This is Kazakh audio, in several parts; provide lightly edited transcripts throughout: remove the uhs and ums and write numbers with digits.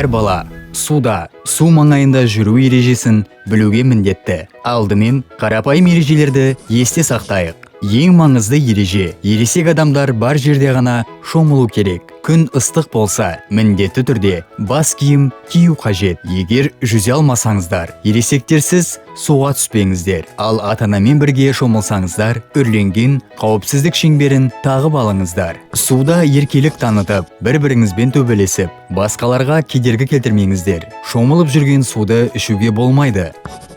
Әр бала суда, су маңайында жүру ережесін білуге міндетті. Алдымен қарапайым ережелерді есте сақтайық. Ең маңызды ереже: ересек адамдар бар жерде ғана шомылу керек. Күн ыстық болса, міндетті түрде бас киім кию қажет. Егер жүзе алмасаңыздар, ересектерсіз суға түспеңіздер. Ал ата-анамен бірге шомылсаңыздар, үрленген қауіпсіздік шеңберін тағып алыңыздар. Суда еркелік танытып, бір-біріңізбен төбелесіп, басқаларға кедергі келтірмеңіздер. Шомылып жүрген суды ішуге болмайды.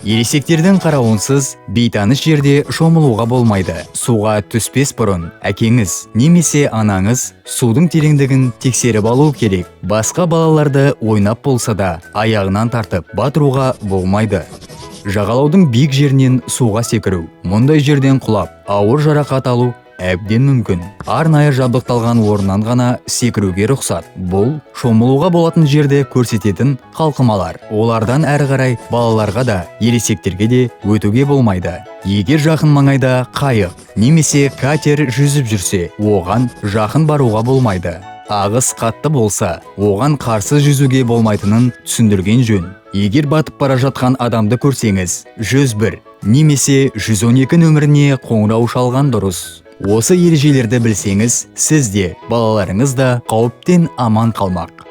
Ересектердің қарауынсыз бейтаныс жерде шомылуға болмайды. Суға түспес бұрын әкеңіз немесе анаңыз судың тереңдігін тексеріп алу керек. Басқа балаларды ойнап болса да, аяғынан тартып батыруға болмайды. Жағалаудың биік жерінен суға секіру. Мұндай жерден құлап, ауыр жарақат алу әбден мүмкін. Арнайы жабдықталған орыннан ғана секіруге рұқсат. Бұл шомылуға болатын жерді көрсететін қалқымалар. Олардан әрі қарай балаларға да, ересектерге де өтуге болмайды. Егер жақын маңайда қайық немесе катер жүзіп жүрсе, оған жақын баруға болмайды. Ағыс қатты болса, оған қарсы жүзуге болмайтынын түсіндірген жөн. Егер батып бара жатқан адамды көрсеңіз, 101 немесе 112 нөміріне қоңырау шалған дұрыс. Осы ережелерді білсеңіз, сіз де, балаларыңыз да қауіптен аман қалмақ.